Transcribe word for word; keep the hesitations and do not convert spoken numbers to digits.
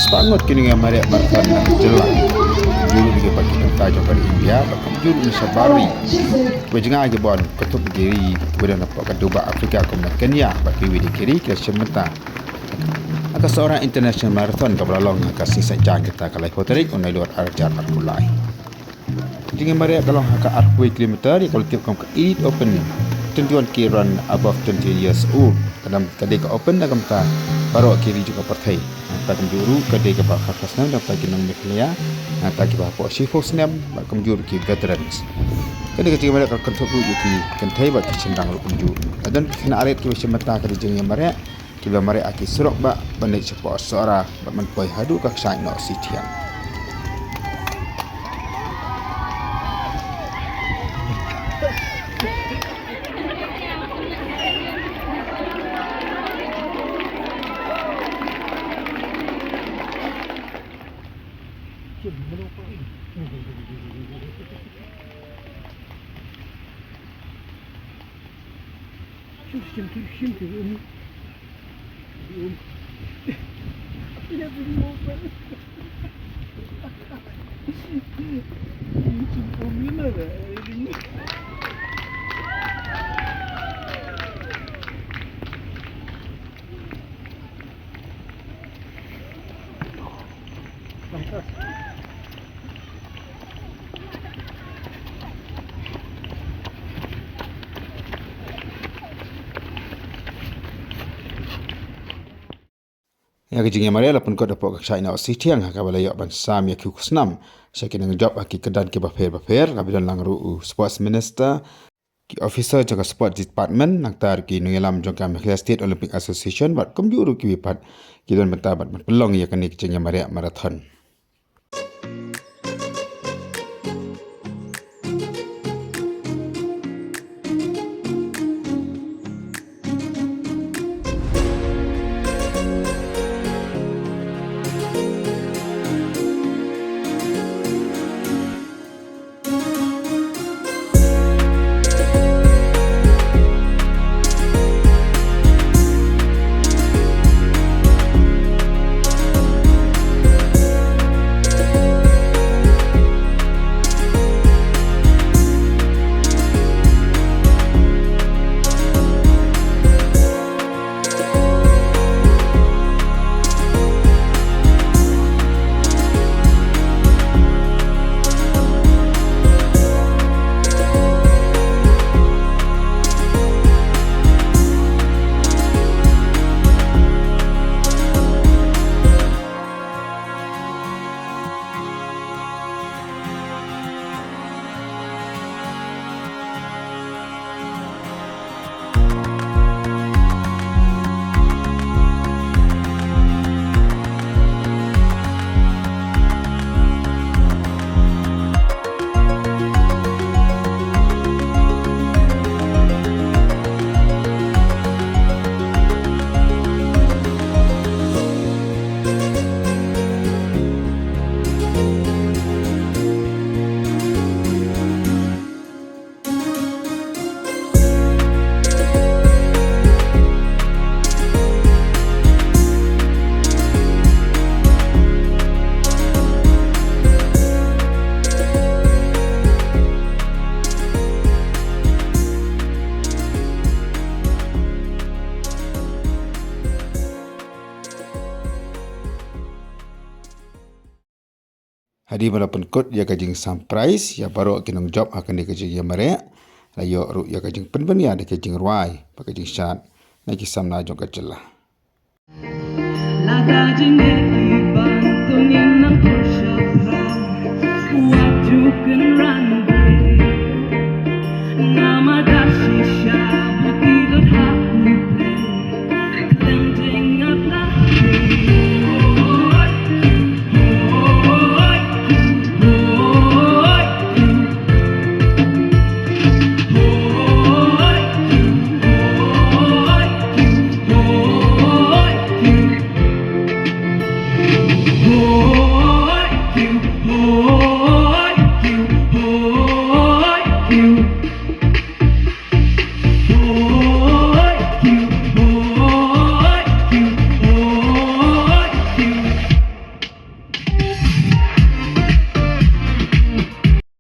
Ba ngut ki nongïamareh marathon na ka jylla, kumjuh ruh ki bad ki bynta jong ka ri India, bad kumjuh ruh na shabar ri. Ba jngai ki ban kynthup ki ri ba don hapoh ka duwai Africa kum na Kenya bad kiwei de ki ri ki la shim bynta ha ka Sohra International Marathon kaba la long ha ka sngi Saitjaiñ kata ka laiphew tarik u Naiwieng ar hajar arphew lai. Jingïamareh ka long ha ka arphew kilometer ïa ka la tip kum ka Elite Open twenty-one K run above twenty years old. Ka dei ka open na ka bynta baroh ki ri jong ka pyrthei. Nangta kumjuh ruh ka dei kaba khatphra snem na ka bynta ki nong Meghalaya, nangta kiba hapoh shiphew snem bad kumjuh ruh ki veterans. Kane ka jingïamareh ka kynthup ruh ïa ki kynthei bad ki shynrang ruh kumjuh. La don ki khynnah rit kiba shim bynta ha ka jingïamareh, kiba mareh ha ki surok bah ban leit shapoh Sohra bad ban poi haduh ka kshaid Nohsithiang. Ïa ka jingïamareh la pynkut hapoh ka kshaid Nohsithiang ha kaba la ïoh ban sam ïa ki khusnam sha ki nongjop ha ki kyrdan kiba pher bapher, la pynlong ruh u Sports Minister, ki officer jong ka Sports Department, nangta ruh ki nongïalam jong ka Meghalaya State Olympic Association bad kumjuh ruh kiwei pat ki don bynta bad ban pynlong ïa kane ka jingïamareh marathon. Hadien ba la pynkut ïa ka jingsam prize ïa baroh ki nongjop ha kane ka jingïamareh, la ïoh ruh ïa ka jingpynbeit ïa ka jingrwai bad ka jingshad na ki samla jong ka jylla.